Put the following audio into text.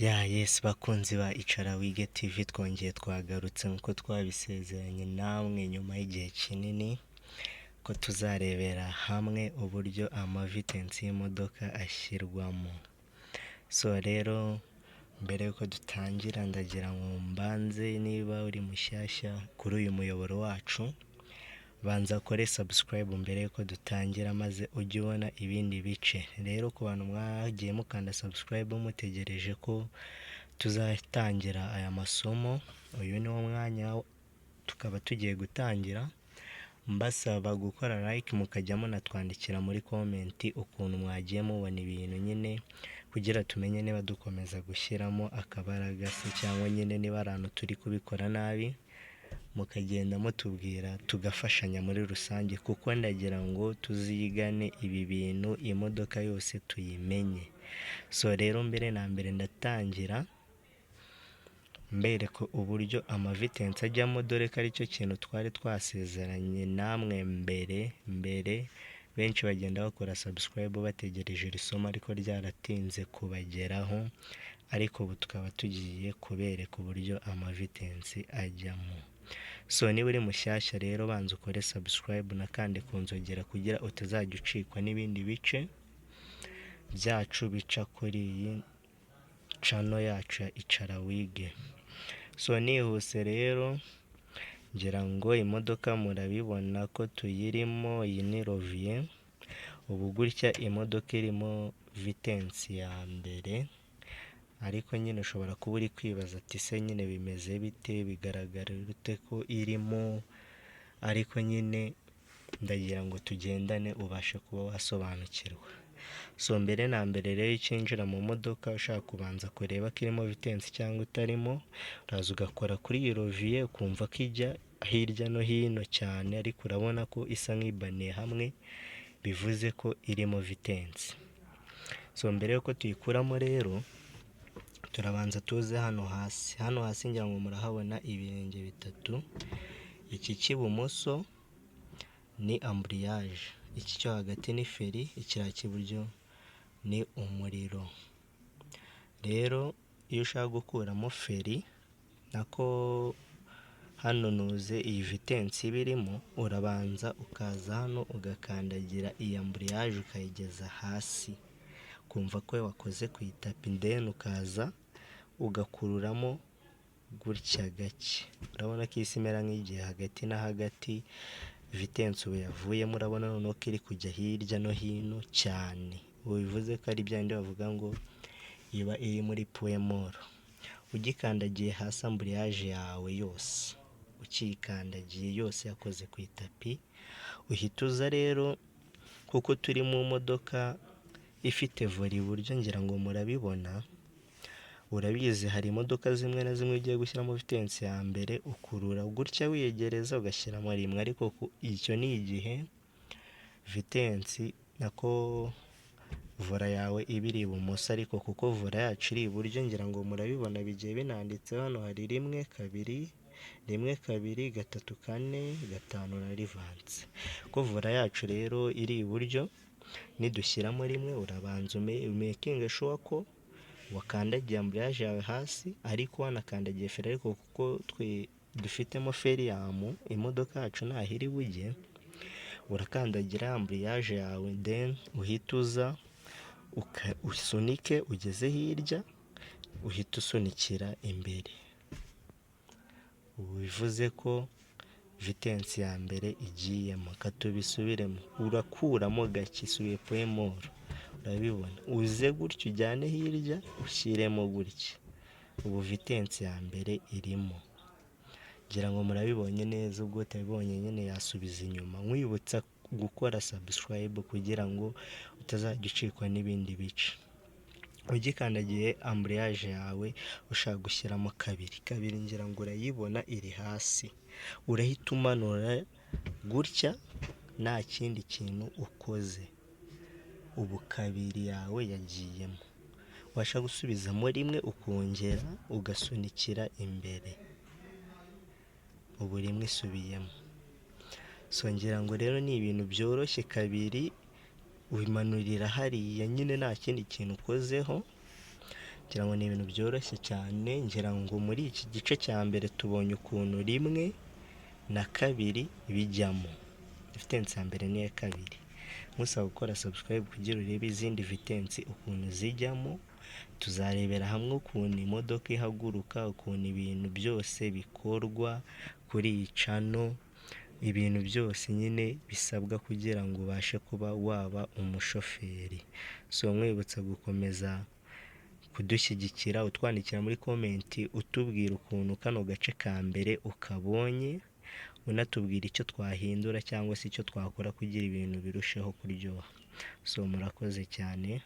Ya yes, bakunzi ba Icara Wige TV, twongeye twagarutse nk'uko twabisezeranye namwe nyuma y'igihe kinini ko tuzarebera hamwe uburyo amavitensi y'imodoka ashyirwamo. So rero, mbere y'uko dutangira, ndagira ngo mbanze, niba uri mushyashya kuri uyu muyoboro wacu, banza ukore subscribe mbere y'uko dutangira, maze ujye ubona ibindi bice. Rero ku bantu mwagiye mukanda subscribe mutegereje ko tuzatangira aya masomo, uyu ni wo mwanya tukaba tugiye gutangira. Mbasaba gukora like, mukajya munatwandikira muri comment ukuntu mwagiye mubona ibintu nyine, kugira tumenye niba dukomeza gushyiramo akabaraga se cyangwa nyine niba ari ahantu turi kubikora nabi, mukagenda mutubwira tugafashanya muri rusange, kuko ndagira ngo tuzigane ibi bintu, imodoka yose tuyimenye. So rero, mbere na mbere ndatangira mbereka uburyo amavitensi ajyamo, dore ko aricyo kintu twari twasezeranye namwe mbere mbere. Benshi bagenda bakora subscribe bategereje iri somo ariko ryaratinze kubageraho, ariko ubu tukaba tugiye kubereka uburyo amavitensi ajyamo. So niba uri mushyashya rero, banza ukore subscribe na kandi ku nzogera kugira utazajya ucikwa n'ibindi bice byacu bica kuri iyi channel yacu ya Icara Wige. So nihuse rero, ngira ngo imodoka murabibona ko tuyirimo. Iyi ni levier. Ubu gutya imodoka irimo vitensi ya mbere, ariko nyine ushobora kuba uri kwibaza ati: "Se nyine bimeze bite? Bigaragara bite ko irimo?" Ariko nyine ndagira ngo tugendane ubashe kuba wasobanukirwa. So mbere na mbere rero, ukinjira mu modoka ushaka kubanza kureba ko irimo vitensi cyangwa itarimo, uraza ugakora kuri iyi levier, ukumva ko ijya hirya no hino cyane, ariko urabona ko isa nk'ibaniye hamwe, bivuze ko irimo vitensi. So mbere y'uko tuyikuramo rero, turabanza tuze hano hasi. Hano hasi ngira ngo murahabona ibirenge bitatu. Iki cy'ibumoso ni embrayage, iki cyo hagati ni feri, ikiriya cy'iburyo ni umuriro. Rero iyo ushaka gukuramo feri, nako hano nuze iyi vitensi iba irimo, urabanza ukaza hano ugakandagira iyi embrayage ukayigeza hasi, ukumva ko wakoze ku itapi, then ukaza ugakururamo gutya gake. Urabona ko isi imera nk'igiye hagati na hagati. Vitensi ubu yavuyemo, urabona noneho ko iri kujya hirya no hino cyane. Ubu bivuze ko ari bya bindi bavuga ngo iba iri muri point mort. Ugikandagiye hasi embrayage yawe yose, ukiyikandagiye yose yakoze ku itapi, uhita uza rero, kuko turi mu modoka ifite volant iburyo, ngira ngo murabibona. Urabizi, hari imodoka zimwe na zimwe ugiye gushyiramo vitensi ya mbere ukurura gutya wiyegereza ugashyiramo rimwe, ariko icyo ni igihe vitensi, nako volant yawe iba iri ibumoso. Ariko kuko volant yacu iri iburyo, ngira ngo murabibona, bigiye binanditseho hano, hari rimwe, kabiri, rimwe, kabiri, gatatu, kane, gatanu na reverse. Ko volant yacu rero iri iburyo, nidushyiramo rimwe, urabanza umakinge sure ko wakandagiye embrayage yawe hasi, ariko wanakandagiye feri. Ariko kuko twe dufitemo feriyamu, imodoka yacu ntaho iri bujye, urakandagira embrayage yawe, then uhita uza usunike ugeze hirya, uhita usunikira imbere. Ubu bivuze ko vitensi ya mbere igiyemo. Katubisubiremo: urakuramo gake, isubiye point mort, urabibona, uze gutya ujyane hirya, ushyiremo gutya. Ubu vitensi ya mbere irimo, ngira ngo murabibonye neza. Ubwo utabibonye nyine yasubiza inyuma. Nkwibutsa gukora subscribe kugira ngo utazajya ucikwa n'ibindi bice. Ugikandagiye embrayage yawe, ushaka gushyiramo kabiri, kabiri ngira ngo urayibona iri hasi, urahita umanura gutya nta kindi kintu ukoze. Ubu kabiri yawe yagiyemo. Washaka gusubizamo rimwe, ukongera ugasunikira imbere. Ubu rimwe isubiyemo. So ngira ngo rero ni ibintu byoroshye. Kabiri ubimanurira hariya nyine nta kindi kintu ukozeho. Ngira ngo ni ibintu byoroshye cyane. Ngira ngo muri iki gice cya mbere tubonye ukuntu rimwe na kabiri bijyamo, vitensi ya mbere n'iya kabiri. Nkusaba gukora subscribe kugira urebe izindi vitensi ukuntu zijyamo. Tuzarebera hamwe ukuntu imodoka ihaguruka, ukuntu ibintu byose bikorwa kuri iyi channel, ibintu byose nyine bisabwa kugira ngo ubashe kuba waba umushoferi. So nkwibutsa gukomeza kudushyigikira, utwandikira muri comment, utubwira ukuntu kano gace ka mbere ukabonye, unatubwira icyo twahindura cyangwa se icyo twakora kugira ibintu birusheho kuryoha. So murakoze cyane.